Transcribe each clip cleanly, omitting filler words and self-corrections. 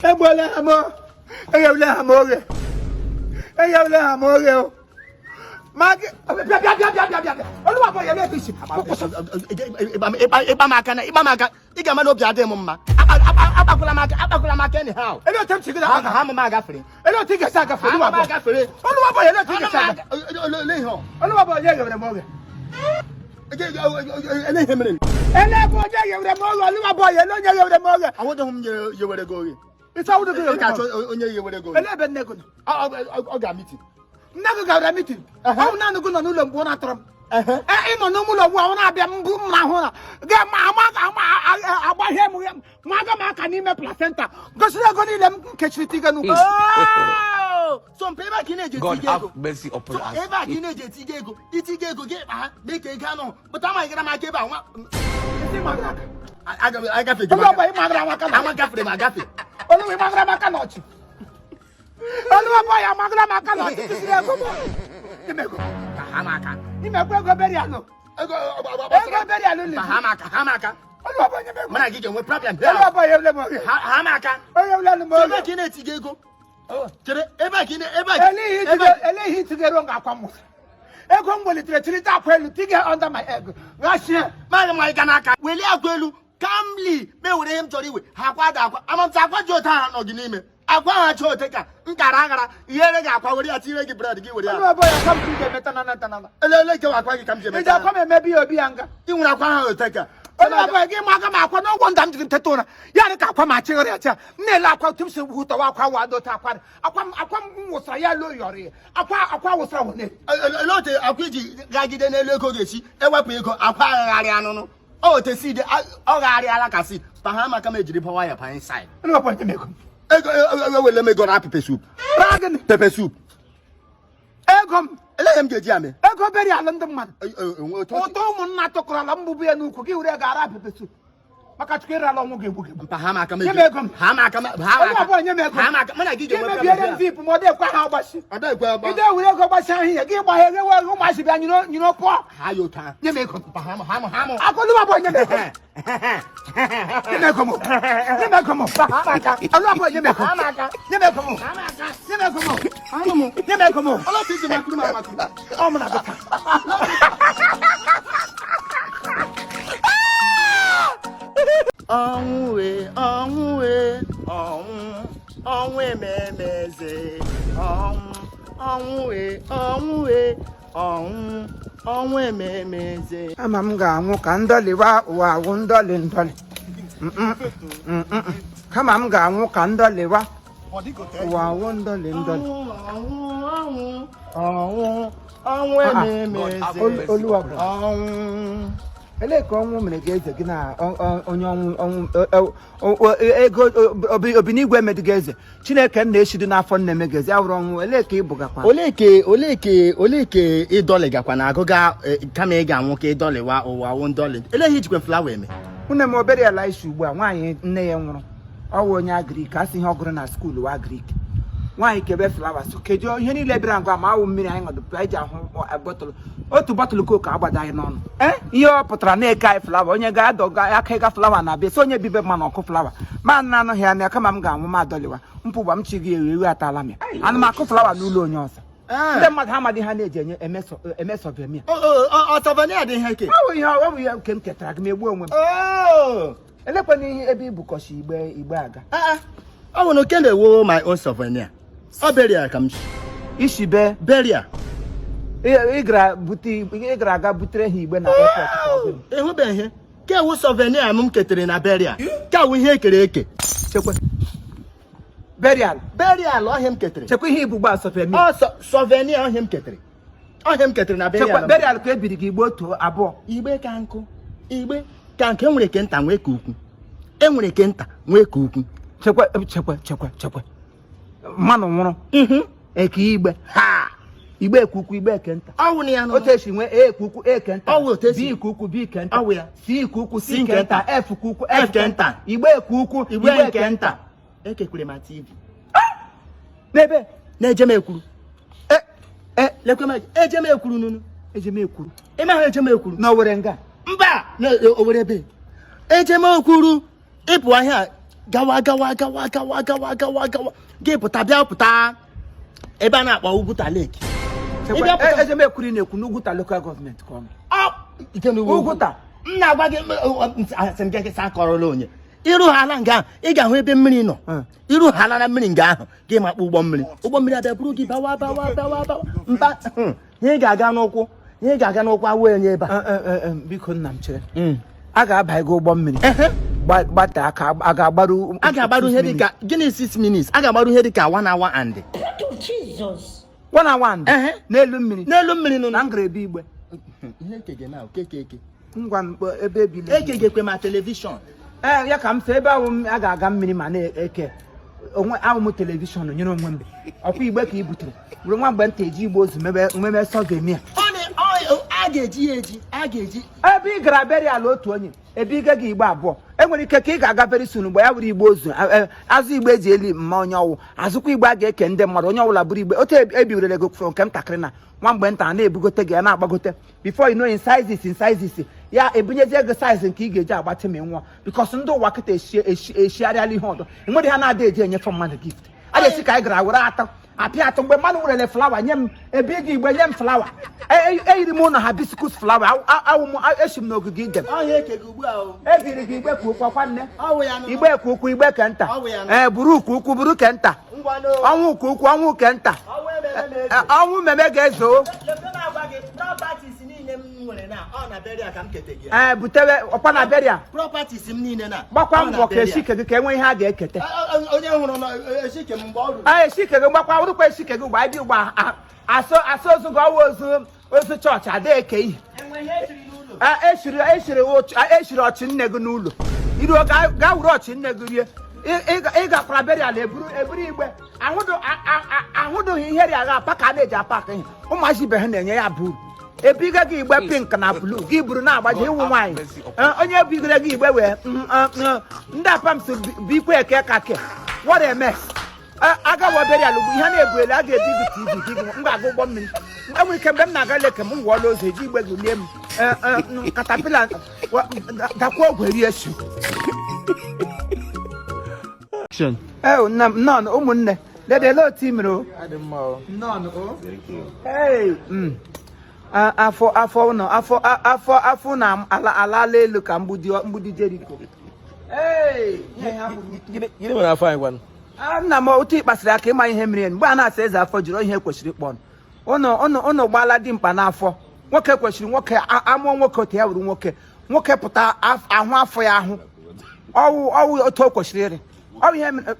Egbuola ha m, eghewela ha m oghe, eghewela ha m oghe o. Ma gị bịa, bịa, bịa, bịa, bịa, bịa, bịa. Oluwabọ ya na-eto isi. Ịgba m aka na ịgba m aka, ị ga-ama na obi adịghị m mma. Akpakwala m aka, akpakwala m aka anyhow. Ele otu m si gị Ha na ha m agafere. Ele otu ị ga-esi agafe? Ha m Oluwabọ agafere. Oluwabọ ya, ele otu ị ga-esi agafe? Ele ihe ọ? Oluwabọ, onye ghewere m oghe? Ele ihe mere? Ele ebe onye ghewere m oghe? Oluwabọ ya, ele onye ghewere m oghe? Awụdịghị m yewere gị oghe. Ịsa awụdị gị Ị ghewere m ga-achọ oghe? onye yewere gị oghe. Ele ebe nne gị nọ? Ọ ga meeting. Nne gị gara meeting? Ọ bụ naanị gị nọ n'ụlọ mgbe ọ na-atọrọ m. Ị nọ n'ime ụlọ ugbu a, ọ na-abịa mbụ m na-ahụ na ga ma ama ama agbahie m ma aga m aka n'ime placenta gosiri ego niile m kechiri tiga n'ukwu. So mpe, ebe a ka ị na-eji God etiga ego. have mercy upon So us. ebe a ka ị na-eji etiga ego, itiga ego gị kpa ha mee ka ego anọ pụta. Amaghị gara m aka ebe a nwa. Isi magara aka. Agafe gị. Olu ọbụ ị magara m aka na Ama gafere m agafe. Olu ị magara m aka n'ọchị. Olu ọbụ ya magara m aka n'ọchị tisiri ego m. Imego. Ka ha m aka. Imekwa ego burial. Ego Ego burial Ka li. ha m aka, ha m aka. Olu ọbụ onye mego. Mụ na gị ga-enwe problem. Olu ọbụ ya ele m oge. Ha m aka. Onye ele m Ebe a oge. ka ị na-etiga ego. Chere, ebe a ka ị na ebe a ka Eleghị eleghị itigere nga akwa m. Ego m welitere chirite akwa elu tige under my egg. Ghashie. Maghị ma ị ga n'aka welie akwa elu kamli ma ewere ihe m chọrọ iwe ha akwa da akwa amamta akwa ji ote ha nọ gị n'ime akwa ha chọọ ote ka m kara aghara ihere gị akwa were ya tinyere gị bread gị were Olu ya. ọbụ ya ka m ga-emeta na na na na. Ele ele kewa akwa gị ka m ji Iji emeta. akwa m emebi ya obi ya nga. Ị nwere akwa ha ote ka. Onye ọbụla gị ma aga m akwa n'ọgwọ nda m jiri m teta ụra ya dị ka akwa m achịghịrị acha m na-ele akwa otu m si hụtọwa akwa wa dota akwa akwa m akwa m wụsara ya lo yọrọ ya akwa akwa wụsara wụ Ele ote akwa iji gagide n'elu ego ga-esi ewepụ ego akwa agagharị anụnụ ọ ote seed ọ gagharịala ka seed pa ha maka m ejiri bawa ya pa inside. Onye ọbụla nye m ego m. Ego ewele m ego na pepper soup. Raa gịnị? Pepper soup. Ego m. Ele ihe m ga-eji ya mee? Ego burial ndị mmadụ ụtọ ụmụnna tụkọrọla mbụbụ ya n'ukwu gị were gara pepper soup maka Chukwu ịrala ọnwụ ga-egbu gị. Mpa, ha m aka m. Nye m ego m. Ha m aka m, ha m Onye aka. ọbụla nye m ego m. Ha m aka, mụ na gị Gị ga-enwe mebiere m zip ma ọ dịkwa ha agbasi. Ọ dịghị agba. Ide were ego gbasi ahụ ihe gị gbaghe ghe wee ụmụazị bịa nyere nyere pụọ. Ha ya otu ahụ. Nye m ego m. Mpa, ha m, ha m, ha m. Akọlụwa bụ nye m ego m. Nye m ego m. Nye m ego m. Olu abụọ nye m ego m. Nye m ego m. Nye m ego m. Nye m ego m. Ọlọ́sì iji makuru m amakuru. Ọ mụ na gị taa. Ọnwụ we, ọnwụ we, ọnwụ, ọnwụ ememeze, ọnwụ, ọnwụ we, ọnwụ we, ọnwụ, ọnwụ ememeze. Ama m ga-anwụ ka ndọliwa ụwa awụ ndọli ndọli. Kama m ga-anwụ ka ndọliwa ụwa awụ ndọli ndọli. Ọnwụ, ọnwụ, ọnwụ, ọnwụ ememeze. Oluwa bụ. Ọnwụ. Elee ka ọnwụ mere gị eze gị na onye ọnwụ ọnwụ ego obinigwe emedịga eze Chineke m na-eshidi n'afọ nne m gị eze ya wụrụ ọnwụ elee ka ị bụgakwa? Olee ke olee ke olee ke ịdọlịgakwa na agụga kama ị ga-anwụ ka ịdọlịwa ụwa awụ ndọlị? Elee ihe ijikwa flower eme? Nne m obere ala isi ugbu a nwaanyị nne ya nwụrụ ọwụ onye agric asị ihe ọ gụrụ na school wa agric nwaanyị kebe flower so kedu ihe niile bịara ngwa ma awụ mmiri anyị ṅụdụ anyị ji ahụ bottle otu bottle Coke agbado anyị n'ọnụ ihe ọ pụtara na-eke anyị flower onye ga-adọga aka ịga flower na-abịa so onye bibe mma na ọkụ flower ma nna anụghị anya kama m ga-anwụ m adọliwa mpụgba m chi gị ewu ewu atala m ya ana m akụ flower n'ụlọ onye ọzọ. Ndị mmadụ amadị ha na-eji enye emesọbemia. Ọsọvenia dị ihe ke. Ọ bụ ihe ọ bụ ihe nke m ketara gị m egbuo onwe m. Elekwana ihe ebe ibukọchi igbe igbe aga. Ọ bụ na oke na-ewo my own souvenir. Ọ burial ka m si. Isi be Burial. Ị gara bute ị gara aga butere ha igbe na airport ka ọ gịnị? Ịhụbeghị ihe ke ewu souvenir m ketere na burial ke awụ ihe ekere eke. Chekwe burial. Burial ọhịa m ketere. Chekwa ihe ibugba souvenir. Ọ souvenir ọhịa m ketere, ọhịa m ketere na Chekwa burial. Burial ka ebiri gị igbe otu abụọ? Igbe ka nkụ, igbe ka nke enwere ke nta nwee ka ukwu, enwere ke nta nwee ka ukwu. Chekwa, chekwa, chekwa, chekwa, mmanụ nwụrụ eke igbe Ha. Igbe eke ukwu, igbe eke nta. Ọwụ na ya nọ. Otu esi nwee A eke ukwu, A eke nta. Ọwụ otu esi. B eke ukwu, B eke nta. Ọwụ ya. C eke ukwu, C C nke nke nta. nta. F eke ukwu, F nke nta. Igbe eke ukwu. Igbe nke nta ekekwere ma TV. N'ebe Na-eje m ekwuru. E. Lekwe m, eje m ekwuru nunu. Eje m ekwuru. Ime ahụ eje m ekwuru. Na Owere nga? Mba, na Owere ebe eje m ekwuru ịpụ ahịa. Gawa gawa gawa gawa gawa gawa gawa, gị pụta, bịa pụta ebe a na-akpọ Ugwuta Lake. Chekwa, Ị bịa pụta- eje m ekwuri na-ekwu n'Ugwuta local government ka ọ nọ. Ike n'ugwu. Ugwuta. M na-agwa gị, asị m gị sị akọrọla onye. Iru ha ala nga ahụ, ị ga-ahụ ebe mmiri nọ. Iru ha ala na mmiri nga ahụ, gị makpụ ụgbọ mmiri. Ụgbọ mmiri abịa buru gị bawa bawa bawa bawa mba. Ihe ị ga-aga n'ụkwụ, ihe ị ga-aga n'ụkwụ awụ enye ebe a. Biko nna m, chere, a ga-aba ego ụgbọ mmiri gbate aka, a ga-agbaru? A ga-agbaru ihe dịka gịnị, 6 minutes. A ga-agbaru ihe dịka 1 hour and One hour and n'elu mmiri? N'elu mmiri nụ. Na m gara ebe igbe. Ihe ekege na okeke eke. Ngwa, mkpọ ebe ebile. Ekegekwe ma television. Ee, ya ka m sị ebe ahụ a ga-aga mmiri ma na-eke onwe ahụ m television nyere onwe m. Ọkwa igbe ka i butere were nwa mgbe nta eji igbe ozu mebe mebe sọ ga-eme ya. A ga-eji ya eji, a ga-eji. Ebe ị gara burial otu onye, ebe ị gaghị igbe abụọ, enwere ike ka ị ga-aga very soon mgbe ya were igbe ozu, azụ igbe eji eli mma onye ọwụ, azụkwa igbe a ga-eke ndị mmadụ, onye ọbụla buru igbe otu ebiwerele gị fụrụ nke ntakịrị na nwa mgbe nta a na-ebugote gị ya na-agbagote. Before you know, in sizes, in sizes, ya ebunyezie gị size nke ị ga-eji agbatị ma ị nwụọ, because ndị ụwa kịta eshigharịala ihe ọdọ enwere ha na-ada eji enyefe mmadụ gift. A ga-esi ka anyị gara were atọ apịa atọ mgbe mmadụ werele flower nye m, ebe ị ga igbe nye m flower. Eyiri m ụlọ hibiscus flower, awụ m esi m n'ogige Iden. Ọhịa ekege ugbu a o. Ebiri gị igbe ka ukwu ọkwa nne. Ọwụ ya nụ. Igbe ka ukwu, igbe ke nta. Ọ wụ ya nụ. Ee, buru ukwu ukwu, buru ke nta. Ngwanụ. Ọnwụ ukwu ukwu, ọnwụ ke nta. Ọnwụ ememe na-ezo. Ee, ọnwụ meme ga-ezo. Lekwe m agwa gị, properties niile m nwere na ọ na burial ka m kete gị ya. Ee, butewe ọkwa na burial. Properties m niile na Gbakwa ọ na mbọ ka burial. eshike gị ka enwe ihe a ga-ekete. Onye hụrụ na eshike m mgbe ọ ruru. Ee, eshike gị gbakwa wụrụkwa eshike gị gba ịdị ugba asụ asụ ozu gị ọwa ozu ozu chọọchị ada eke ihe. Enwe ihe echiri n'ụlọ. Eshiri ọchị nne gị n'ụlọ iruo gaa wuru ọchị nne gị rie. Ị gakwara burial eburu igbe ahụdụghị ihe ri agha apa ka a na-eji apak ihe ụmụazị ibe ha na-enye ya buru ebiga gị igbe pink na blue gị buru na-agbaji ịwụ nwaanyị. Onye bigoro gị igbe wee ndị apams bikwa eke ka ke. What a mess! Agawa burial ugbu ihe na-ebu elu a ga-ebi gị TV gị m ga-aga ụgbọ mmiri. Enwere ike mgbe m na-aga leke m wụọla ozu eji igbe gị lie m. Caterpillar dakwa ogwe rie su. Ee, nna m, nnọọ ụmụnne dedele otu i mere o. Nnọọ o. Hey, afọ afọ ụnọ afọ afọ afọ na ala alala elu ka mgbidi mgbidi Jeriko. Hey, ihe ha kwuru. Gịnị mere afọ anyị gwanụ? Nna m, otu ịkpasịrị aka ịma ihe mere mgbe a na-asa eze afọ jiri ihe kwesịrị ịkpọ ụnụ ụnụ ụnụ gbaala dimkpa n'afọ. Nwoke kwesịrị nwoke amụọ nwoke otu ya wuru nwoke nwoke pụta ahụ afọ ya ahụ ọwụ ọwụ otu o kwesịrị ịrị ọwụ ihe mere.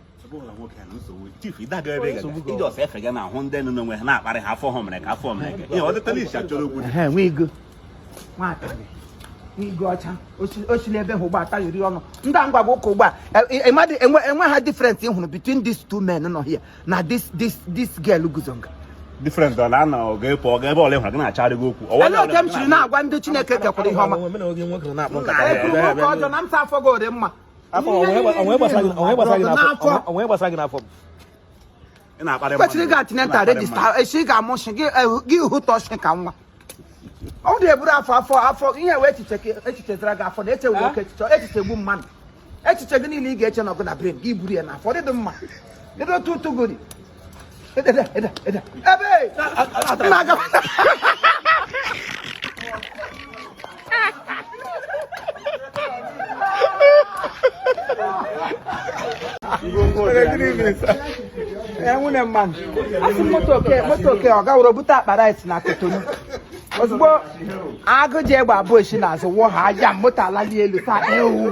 Chief, ịdaga ebe ị gaga iji ọsọ efe ga na-ahụ ndị nọ n'onwe ha na-akparị ha afọ ha mere ka afọ mere ka ihe ọ dịtala isi achọrọ okwu. Ehe, nwe igo nwatakịrị nwe igo ọcha osili ebe ha ugbu a taghịrị ọnụ ndị a ngwa gị ụka ugbu a ịmadị enwe ha difference ị hụrụ between these two men nọ here na this girl guzo nga. Different ọ na-anọ ọ ga-epụ ọ ga ebe ọla ịhụrụ gị na-achagharị gị okwu. Olee otu m siri na-agwa ndị Chineke kekwara ihe ọma? Mụ na oge nwoke na-akpọ nkata ya, Ekwuru ya, nwoke ọjọọ na m sa afọ gị ore mma. Afọ onwe gbasara gị onwe gbasara gị n'afọ N'afọ. onwe gbasara gị n'afọ. Ị na-akparị Kwesịrị ịga antenatal register echi ga-amụ shi gị gị hụtọ shi ka nwa ọ dị eburu afọ afọ afọ ihe wee echiche ka echiche zara gị afọ na eche wuru oke echiche echiche gbu mmadụ echiche gị niile ị ga-eche n'ọgụ na brain gị buru ya n'afọ dịdị mma dịdị otu ụtụ gori ede ede ede ebe na-aga. Ee, nwunye mmadụ asị moto oke moto oke ọ gaworo bute akpa rice na Kotonu ozugbo agụ ji egbe abụọ esi n'azụ wụọ ha aja moto alali elu taa ewu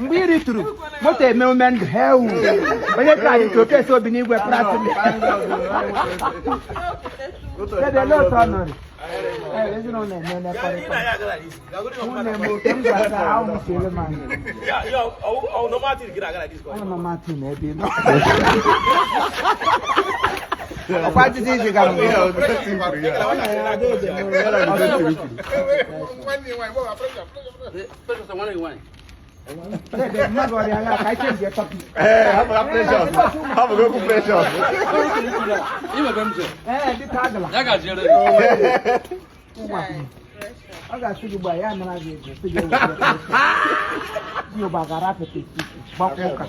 mgbe ị rituru moto eme ume ndụ ha ewu onye ka anyị oke esi obi n'igwe pratili Dede, otu ọ nọrị. Ee, ezinụlọ eme mmekọrịta nwunye m oke m gwara ahụ m siele m anya. Ọ nọ Martin ebe ị nọ. Ọkwa ajụjụ iji gara m. Dede, mmadụ ọrịa ya ka anyị change topic. Ee, hapụ precious, hapụ okwu precious. Ee, dịka agala. Ya gaziere gị. Ọ ga-asị gị gbaa ya nara gị ego, sị gị ewere ya. Gị ụba gara pete gbakwa ụka.